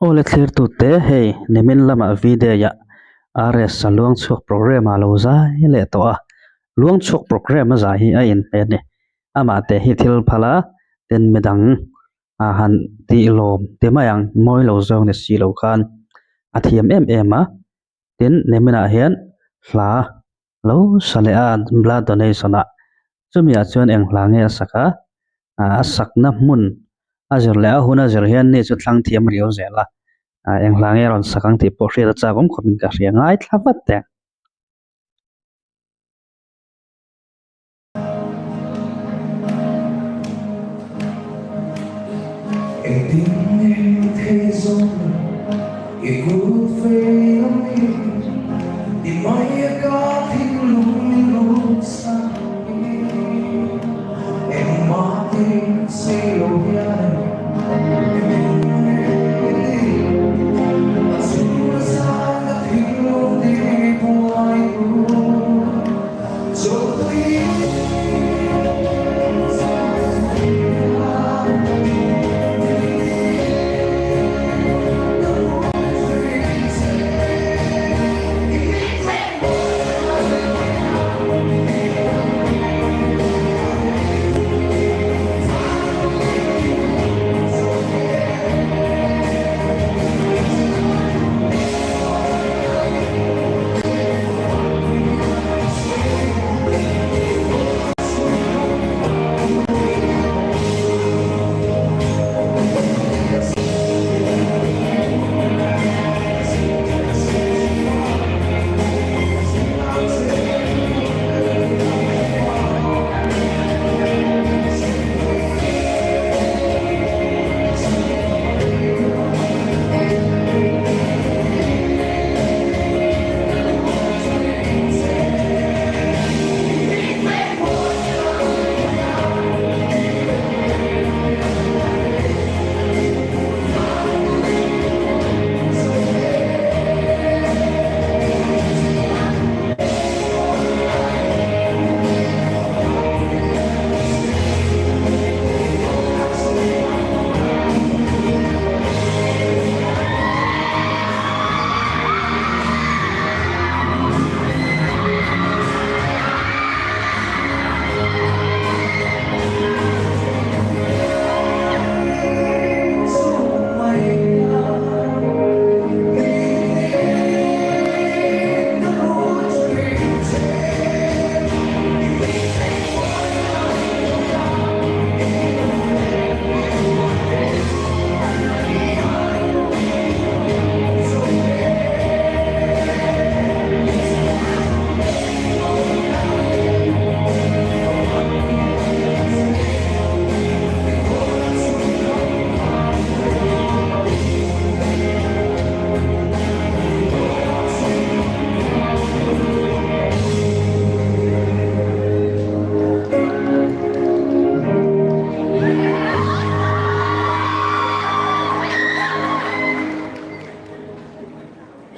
Aw le thlirtute hei nimin lamah V-Day ah RS a luangchhuak programme ah lo zai leh tawh a, luangchhuak programme a zai hi a inhmeh a ni. Amah te hi thil phal a, tin midang a han tih lawm ti mai ang mawi lo zawng ni si lo khan a thiam em em a, tin niminah hian hla lo sa leh a blood donation ah chumi ah chuan eng hla nge a sak a ah a sakna hmun a zir leh a hun a zir hian ni chu thlang thiam riau zel a ah eng hla nge a rawn sak ang tih pawh hriat a chak awm khawp in ka hria ngaithla vat teh. Engtin nge thei zawk lo i kut vei a mi i mai a ka thinlung i lut sak hi engmah tin si lo hian engtin nge i tih a chhung zan ka thinlung ti buai tu.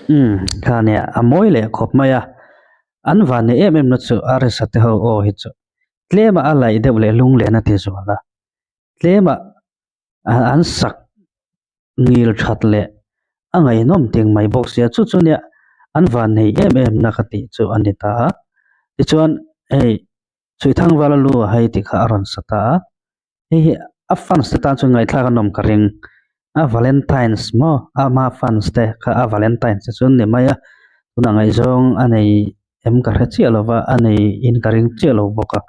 Umm kha nia a mawi leh khawp mai a an van ni em em na chu a resa te ho aw hi chu tlem a a laih deuh leh lung leh na ti zual a tlem a an sak ngil that leh a ngaihnawm ting mai bawk sia chu chu nia an van nei em em na ka tih chu a ni ta a tichuan hei Chhuihthangvala lu a hei tih kha a rawn sa ta a hei hi a fans te tan chuan ngaihthlak a nawm ka ring a valentines maw ama fans te kha a valentines te chu an ni mai a tunah ngaihzawng a nei em ka hre chiah lo va a nei in ka ring chiah lo bawk a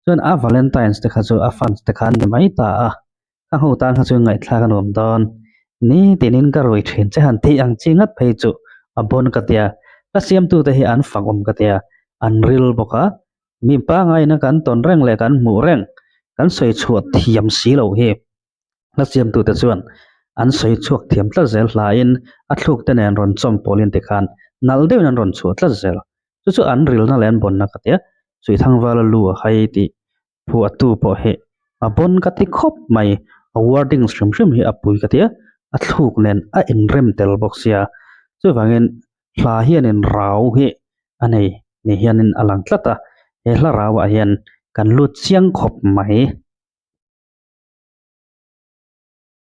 chuan a valentines te kha chu a fans te kha an ni mai ta a ka ho tan kha chuan ngaihthlak a nuam dawn ni tinin ka rui thin che han tih ang chi ngat phei chu a bawn ka tia ka siamtu te hi an fak awm ka tia an ril bawk a mi pangaina kan tawn reng leh kan hmuh reng kan sawi chhuah thiam si lo hi hla siamtu te chuan an sawi chhuak thiam tlat zel hlain a thluk te nen rawn chawm pawlin tikhan nalh deuhin an rawn chhuah tlat zel chu chu an rilna leh an bawnna ka tia Suihthangvala lu a hai tih phuahtu pawh hi a bawn ka ti khawp mai a wordings hrim hrim hi a pui ka ti a a thluk nen a inrem tel bawk sia chuvangin hla hianin rau hi a nei ni hianin a lang tlat a he hla rauah hian kan lut chiang khawp mai.